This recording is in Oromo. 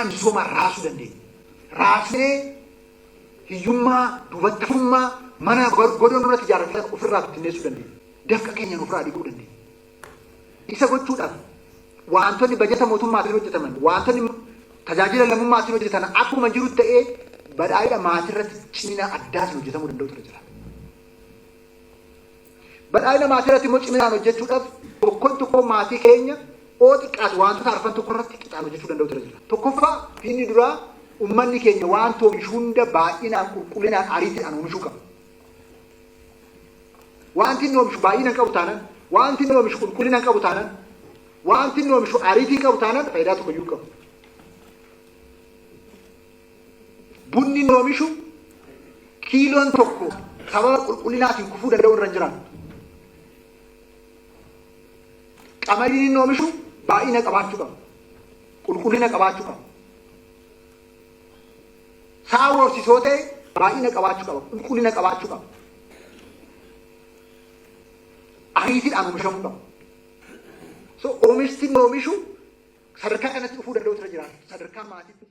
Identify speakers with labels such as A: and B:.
A: Karaa misoomaa raasuu dandeenya. Raasnee hiyyummaa, duubatti hafummaa, mana godoo nurratti ijaarrate ofirraa bittinneessuu dandeenya. Dafqa keenyaan ofirraa dhiquu dandeenya. Isa gochuudhaaf waantonni bajata mootummaatiin hojjetaman, waantonni tajaajila lammummaatiin hojjetan akkuma jiru ta'ee badhaadhina maatiirratti cimina addaatiin hojjetamuu danda'utu irra jira. Badhaadhina maatiirratti immoo ciminaan hojjechuudhaaf tokkoon tokkoon maatii keenya oo xiqqaate waantota arfan tokko irratti qixaan hojjechuu danda'utu irra jira. Tokkoffaa fi inni duraa uummanni keenya waanta oomishu hunda baay'inaan, qulqullinaan, ariitiidhaan oomishuu qaba. Wanti inni oomishu baay'ina hin qabu taanaan, wanti inni oomishu qulqullina hin qabu taanaan, wanti inni oomishu ariitii hin qabu taanaan faayidaa tokko iyyuu hin qabu. Bunni inni oomishu kiiloon tokko sababa qulqullinaatiin kufuu danda'u irra hin jiraatu. Qamadiin inni oomishu baay'ina qabaachuu qaba. Qulqullina qabaachuu qaba. Sa'a horsiisoo ta'e baay'ina qabaachuu qaba. Qulqullina qabaachuu qaba. Ariitiidhaan oomishamuu qaba. So oomishti inni oomishu sadarkaa kanatti dhufuu danda'utu irra jiraata. Sadarkaa maatiitti.